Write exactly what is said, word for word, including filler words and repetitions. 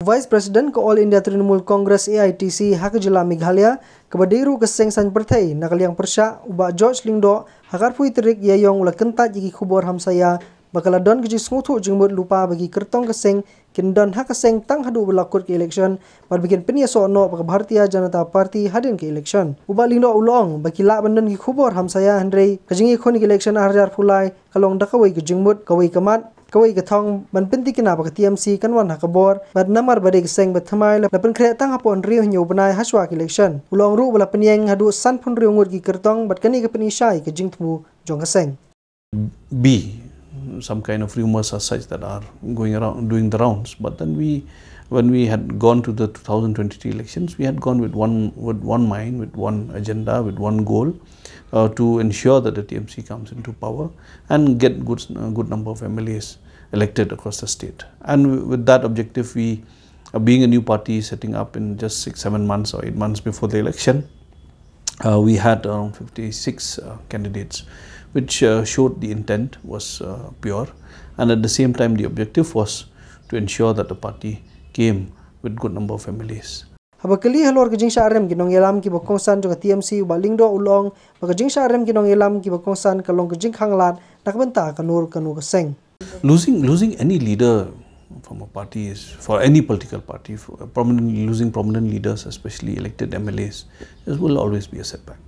Vice President ka All India Trinamool Congress A I T C ha ka jylla Meghalaya, kaba dei ruh ka seng saiñ pyrthei na ka liang pyrshah, u Bah George Lyngdoh, ha ka arphew tarik Ïaïong u la kyntait ïa ki khubor hamsaïa ba ka la don ka jingsngewthuh jingmut lypa ba ki kyrtong ka seng kin don ha ka seng tang haduh ba la kut ka election, bad ba kin pynïasoh noh bad ka Bharatiya Janata Party hadien ka election. U Bah Lyngdoh u la ong ba ki lah ban don ki khubor hamsaïa, hynrei ka jingïakhun ïa ka election ar hajar arphew lai ka long da kawei ka jingmut, kawei ka mat, kawei ka thong, ban pyntikna ba ka T M C kan wan ha ka bor, bad namar ba dei ka seng ba thymmai, la pynkhreh tang hapoh hynriew hynñiew bnai hashwa ka election. U la ong ruh ba la pynïeng haduh sanphew hynriew ngut ki kyrtong, bad kane ka pyni shai ka jingthmu jong ka seng. Be some kind of rumors as such that are going around, doing the rounds. But then we, when we had gone to the two thousand twenty-three elections, we had gone with one, with one mind, with one agenda, with one goal, uh, to ensure that the T M C comes into power and get good, a good number of M L As elected across the state. And with that objective, we, uh, being a new party setting up in just six, seven months or eight months before the election, uh, we had around fifty-six, uh, candidates, which, uh, showed the intent was, uh, pure, and at the same time the objective was to ensure that the party came with good number of M L As. Haba kylli halor ka jingshah rem ki nongïalam kiba kongsan jong ka T M C, u Bah Lyngdoh u la ong ba ka jingshah rem ki nongïalam kiba kongsan ka long ka jingkhang lad na ka bynta kano kano ka seng. Losing, losing any leader from a party is, for any political party, for prominent, losing prominent leaders, especially elected M L As, is, will always be a setback.